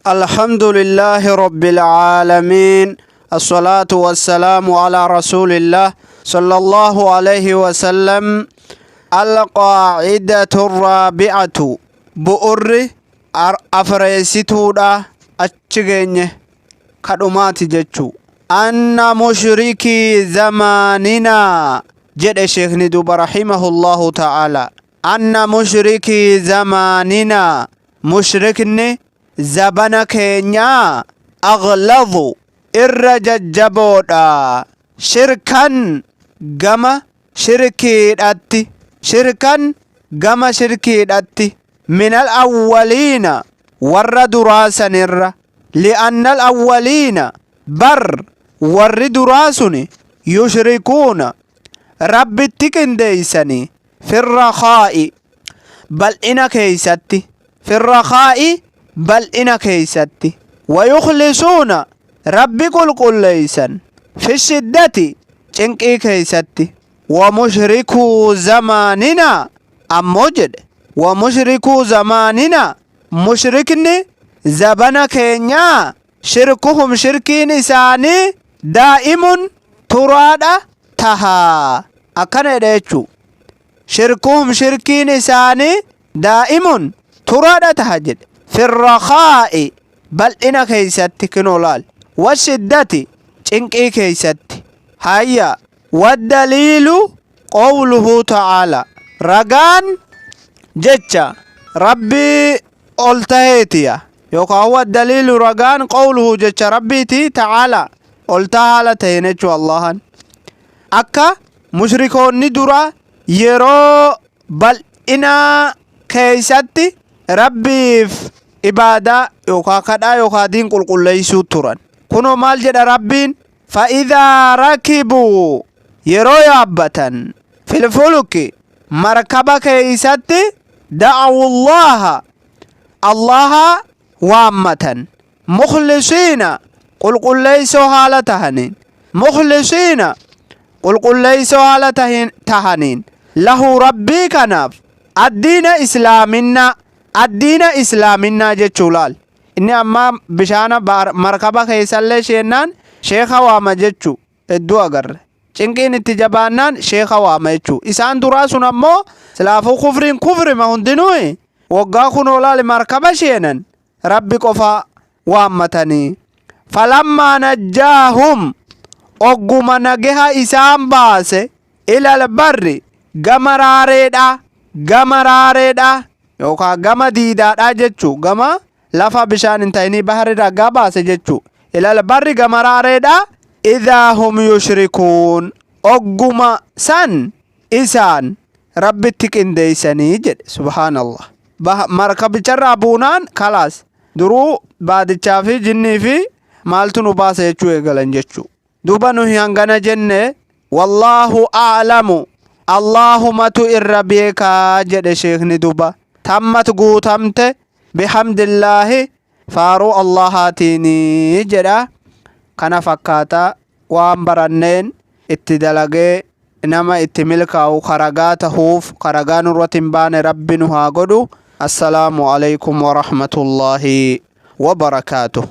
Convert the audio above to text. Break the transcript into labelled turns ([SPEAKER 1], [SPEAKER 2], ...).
[SPEAKER 1] الحمد لله رب العالمين، الصلاة والسلام على رسول الله صلى الله عليه وسلم. القاعدة الرابعة، bu'urri afreessituudha achi geenye kadhumaati jechuu. أن مشركي زماننا jedhe sheekni duuba رحمه الله تعالى. أن مشركي زماننا، mushrikni zabana keenyaa، أغلظ، irra jajjaboodha، شركا، gama shirkiidhatti، شركا، gama shirkiidhatti، من الأولين، warra duraa sanirra. لأن الأولين، bar warri duraa suni، يشركون، Rabbitti qindeeysanii، في الرخاء، bal'ina keeysatti، في الرخاء، bal'ina keeysatti، ويخلصون، Rabbi qulqulleeysan، في الشدة، cinqii keeysatti. ومشركو زماننا ammoo jedhe، ومشركو زماننا، mushrikni zabana keenyaa، شركهم، shirkiin isaanii، دائم، turaadha tahaa. Akkana jedhe jechuu. شركهم، shirkiin isaanii، دائم، turaadha taha jedhe، في الرخاء، bal'ina keeysatti kinoo laal، والشدة، cinqii keeysatti. Hayya، والدليل قوله تعالى، ragaan jecha Rabbii ol taheetiya yookaan والدليل، ragaan، قوله، jecha Rabbiiti، تعالى، ol taha haala taheen jechuu. Allahan akka mushrikoonni dura yeroo bal'inaa keeysatti Rabbiif ibaadaa yookaan kadhaa yookaan diin qulqulleeysuu turan. Kunoo maal jedha Rabbiin? فإذا ركبوا، yeroo yaabbatan، في الفلك، markaba keeysatti، دعوا الله، Allaha waammatan، مخلصين، qulqulleeysoo haala tahaniin، مخلصين، qulqulleeysoo haala tahaniin، له، Rabbii kanaaf، الدين، islaaminaa، الدين، islaaminaa jechuu. Laal, inni ammaa bishaana markaba keessallee sheennaan sheeka waama jechuu hedduu agarre. Cinqiin itti jabaannaan sheeka waama jechuu. Isaan duraa sun ammoo silaafuu kufriin kufrima hundinuu. Waggaa kunoo laali, markaba sheenan Rabbi qofa waammatanii. فلما نجاهم، ogguma nageha isaan baase، إلى البر، gama raareedha, gama raareedha yookaan gama diidaadha jechuu, gama lafa bishaan hin ta'inii baharirraa gaa baase jechuu. إلى البر، gama raareedha، إذا هم يشركون، ogguma san isaan Rabbitti qindeeysanii jedhe. Subhaanallah. Markabicharraa buunaan kalaas, duruu baadichaa fi jinnii fi maaltu nu baasa jechuu eegalan jechuu. Duuba nuhi hangana jenne. والله أعلم، Allahumatu irra beekaa jedhe sheekni duba. تمت، guutamte، بحمد الله، faaruu Allahaatiini jedha. Kana fakkaata. Waan baranneen itti dalagee nama itti milkaa'u, karagaa tahuuf karagaa nurratti hin baane Rabbi nu haa godhu. السلام عليكم ورحمة الله وبركاته.